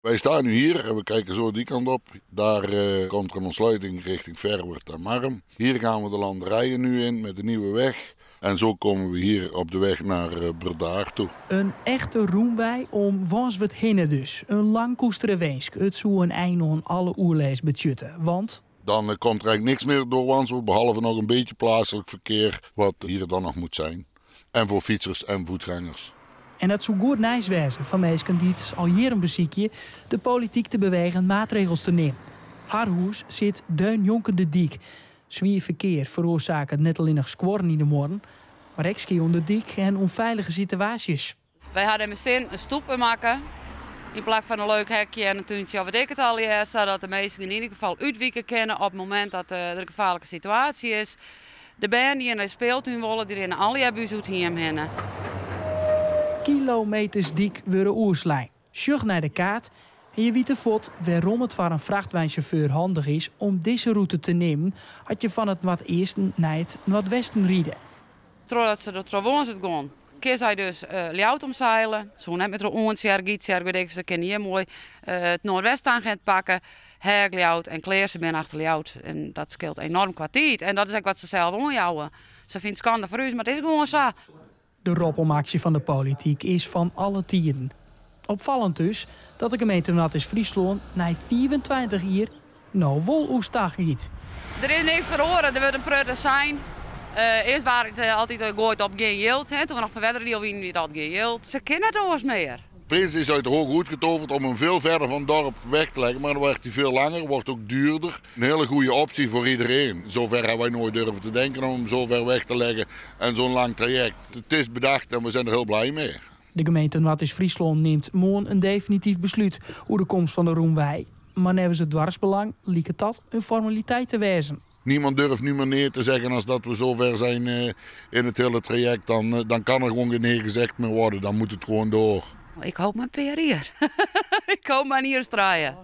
Wij staan nu hier en we kijken zo die kant op. Daar komt er een ontsluiting richting Ferwert en Marrum. Hier gaan we de landerijen nu in met de nieuwe weg. En zo komen we hier op de weg naar Burdaard toe. In echte rûnwei om Wânswert hinne dus. In lang koestere winsk. It soe in ein oan alle oerlêst betsjutte. Want Dan komt er eigenlijk niks meer door Wanswert, behalve nog een beetje plaatselijk verkeer wat hier dan nog moet zijn. En voor fietsers en voetgangers. En dat soe goed nijs wêze foar minsken dy't al jierren besykje de polityk te bewegen maatregels te nimmen. Har hûs sit deun njonken de dyk. Swier ferkear feroarsaket net allinnich skuorren yn de muorren, mar ek skea oan de dyk en ûnfeilige situaasjes. Wy ha dêr mei sin in stoepe makke yn plak fan in leuk hekje en in túntsje of weet ik it allegear, sadat de minsken yn ieder gefal útwike kinne op it momint dat der in gefaarlike situaasje is. De bern dy't nei de speeltún wolle, dy rinne allegear by ús oer it hiem hinne. Kilometers dyk wurde oerslein. Sjoch nei de kaart en je witte fuort wêrom it foar in frachtweinsjauffeur handich is om dizze rûte te nimmen as je fan it noardeasten nei it noardwesten ride. Trochdat se der troch Wânswert gongen, kin sy dus Ljouwert omseile. Se hoege net mear troch Oentsjerk, Gytsjerk, weet ik, se kinne hjir moai it Noardwesttangent pakke, Heak Ljouwert en klear, se binne achter Ljouwert. En dat skeelt enorm kwa tiid en dat is ek wat se sels oanjouwe. Se fynt it skande foar ús, mar it is gewoan sa. De rop om aksje fan de polityk is fan alle tiden. Opfallend dus dat de gemeente Noardeast-Fryslân nei 25 jier no wol oerstach giet. Der is niks feroare, der wurdt in protte sein. Earst waard it altyd goaid op gjin jild. Hè. Toen we noch Ferwerderadiel wienen, wie it altyd gjin jild. Se kinne net oars mear. Prins is uit de hoge hoed getoverd om hem veel verder van het dorp weg te leggen. Maar dan wordt hij veel langer, wordt ook duurder. Een hele goede optie voor iedereen. Zover hebben wij nooit durven te denken om hem zo ver weg te leggen en zo'n lang traject. Het is bedacht en we zijn er heel blij mee. De gemeente Noardeast-Fryslân nimt moarn in definityf beslút oer de komst fan de rûnwei. Mar neffens it doarpsbelang liket dat in formaliteit te wêzen. Niemand durft nu meer nee te zeggen als dat we zover zijn in het hele traject. Dan kan er gewoon geen nee gezegd meer worden. Dan moet het gewoon door. Ik hoop mar in pear jier. Ik hoop mar in jier as trije.